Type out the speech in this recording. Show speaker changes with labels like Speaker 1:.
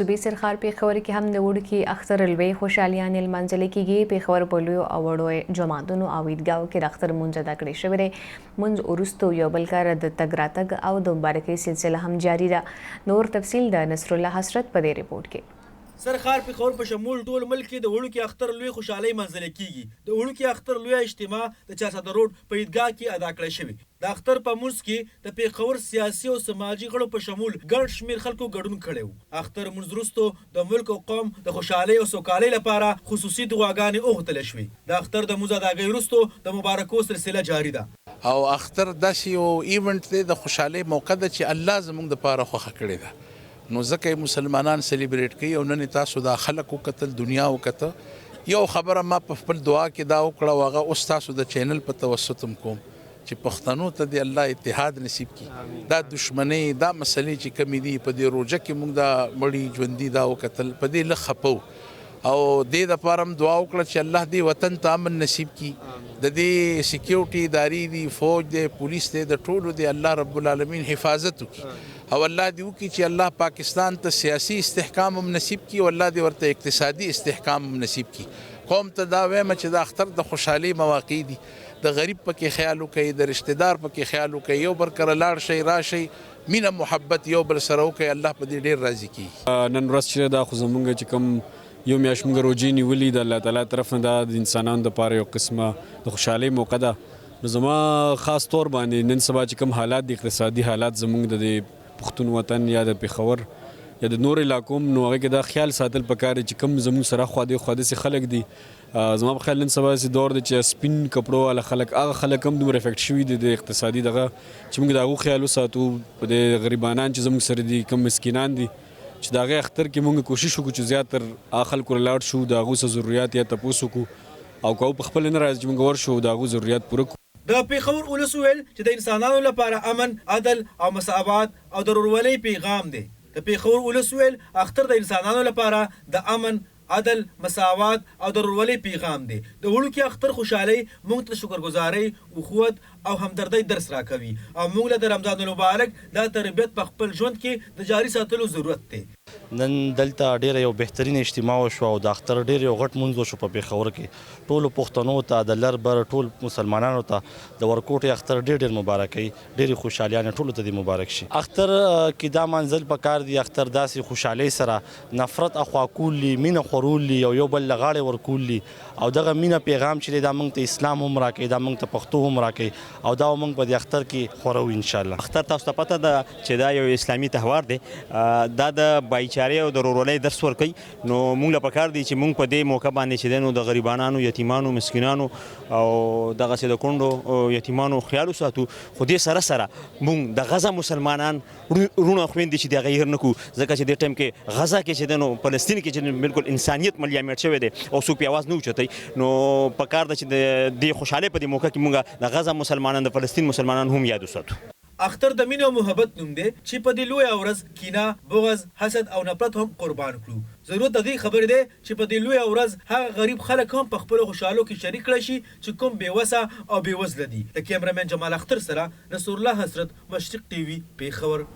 Speaker 1: صوبې سرښار پېښور کې هم د وړوکي اختر لوی خوشحالیانې لمانځل کېږي. پېښور په لویو او وړو جوماتونو او عیدګاو کې د اختر مونځ ادا کړی شوی دی. مونځ وروسته یو بل کره د تګ راتګ او د مبارکۍ سلسله هم جاري ده. نور تفصیل د نصرالله حسرت په دې رپورټ کې.
Speaker 2: سر ښار پېښور په شمول ټول ملک کې د وړوکي اختر لوی خوشحالۍ منځلې کېږي. د وړوکي اختر لویه اجتماع د چارسده روډ په عیدګاه کې ادا کړی شوې. د اختر په مونځ کې د پېښور سیاسي او سماجي غړو په شمول ګڼ شمېر خلکو ګډون کړی وو. اختر مونځ وروسته د ملک او قوم د خوشحالۍ او سوکالۍ لپاره خصوصي دعاګانې وغوښتل شوې. د اختر د مونځ اداګۍ وروسته د مبارکو سلسله جاري ده.
Speaker 3: او اختر داسې یو ایونټ دی، د خوشحالۍ موقع ده چې الله زموږ دپاره خوښه کړې ده، نو ځکه یې مسلمانان سلیبریټ کوي. او نن تاسو دا خلک وکتل، دنیا وکته. یو خبره ما په خپل دعا کې دا وکړه او هغه اوس تاسو د چینل په توسط هم کوم چې پښتنو ته دې الله اتحاد نصیب کړي. دا دشمنۍ، دا مسلې چې کمې دي، په دې روژه کې موږ دا مړي ژوندي دا وکتل، په دې لږ خپه وو. او دې دپاره هم دعا وکړه چې الله دې وطن ته امن نصیب کړي. د دې سکیورټي ادارې دي، فوج دی، پولیس دی، د ټولو دې الله رب العالمین حفاظت وکړي. او الله دې وکړي چې الله پاکستان ته سیاسي استحکام هم نصیب کړي او الله دې ورته اقتصادي استحکام هم نصیب کړي. قوم ته دا وایم چې د اختر د خوشحالۍ مواقع دي، د غریب پکې خیال وکړئ، د رشتہ دار پکې خیال وکړئ، یو بل کره لاړ شئ، راشئ، مینه محبت یو بل سره وکړئ، الله په دې ډیر راضي کیږي.
Speaker 4: نن ورځ چې دا خو زمونږ چې کوم یو میاشت موږ روژې نیولي، د الله تعالی طرف نه دا د انسانانو دپاره یو قسمه د خوشحالۍ موقع ده. نو زما خاص طور باندې نن سبا چې کوم حالات دي، اقتصادي حالات زمونږ د پښتون وطن یا د پېښور یا د نور علاقو، نو هغه کې دا خیال ساتل پکار دي چې کوم زموږ سره خوا دې خوا داسې خلک دي. زما په خیال نن سبا داسې دور دی چې سپین کپړو والا خلک، هغه خلک هم دومره افیکټ شوي دي د اقتصادي دغه، چې موږ د هغو خیال وساتو، په دې غریبانان چې زموږ سره دي، کوم مسکینان دي، چې د هغې اختر کې موږ کوشش وکړو چې زیات تر هغه خلکو لاړ شو، د هغو څه ضروریات یا تپوس وکړو، او که هغه په خپله نه راځي، چې موږ ورشو د هغو ضروریات پوره کړو.
Speaker 2: د پېښور ولس وویل چې د انسانانو لپاره امن، عدل او مساوات او د ورورولۍ پیغام دی. د پېښور ولس وویل اختر د انسانانو لپاره د امن، عدل، مساوات او د ورورولۍ پیغام دی. د وړوکي اختر خوشحالۍ موږ ته شکرګزارۍ، اخوت او همدردۍ درس راکوي او موږ له د رمضان المبارک دا تربیت په خپل ژوند کې د جاري ساتلو ضرورت دی.
Speaker 5: نن دلته ډیره یو بهترین اجتماع وشو او د اختر ډیر یو غټ مونځ وشو په پېښور کې. ټولو پښتنو ته، د لر بر ټول مسلمانانو ته د ورکوټي اختر ډیر ډیر مبارکي، ډېرې خوشحالیانې ټولو ته دې مبارک شي. اختر کې دا منزل پکار دی، اختر داسې خوشحالۍ سره نفرت اخوا کول دي، مینه خورول دي او یو بل له غاړې ورکول دي. او دغه مینه پیغام چې دی، دا موږ ته اسلام هم راکوي، دا موږ ته پښتو هم راکوي او دا موږ په دې اختر کې خورو انشاءالله.
Speaker 6: اختر تاسو ته پته ده چې دا یو اسلامي تهوار دی، دا د بایچارې او د ورورولۍ درس ورکوي. نو موږ له پکار دي چې موږ په دې موقع باندې چې دی نو د غریبانانو، یتیمانو، مسکینانو او دغسې د کونډو یتیمانو خیال وساتو. خو دې سره سره موږ د غزه مسلمانان وروڼه خویندې چې د هغه هېر نه کړو، ځکه چې دې ټایم کې غزه کې چې دی نو فلسطین کې چې بالکل انسانیت ملیامېټ شوی دی او څوک پرې اواز نه اوچتوي. نو پکار ده چې د دې خوشحالۍ په دې موقع کې موږ د غزه مسلمانان، د فلسطین مسلمانان هم یاد وساتو.
Speaker 2: اختر د مینې او محبت نوم دی چې په دې لویه ورځ کینه، بغض، حسد او نفرت هم قربان کړو. ضرورت د دې خبرې دی چې په دې لویه ورځ هغه غریب خلک هم په خپلو خوشحالو کې شریک کړی شي چې کوم بې وسه او بې وزله دي. د کیمرامین جمال اختر سره نصرالله حسرت، مشرق ټي وي، پېښور.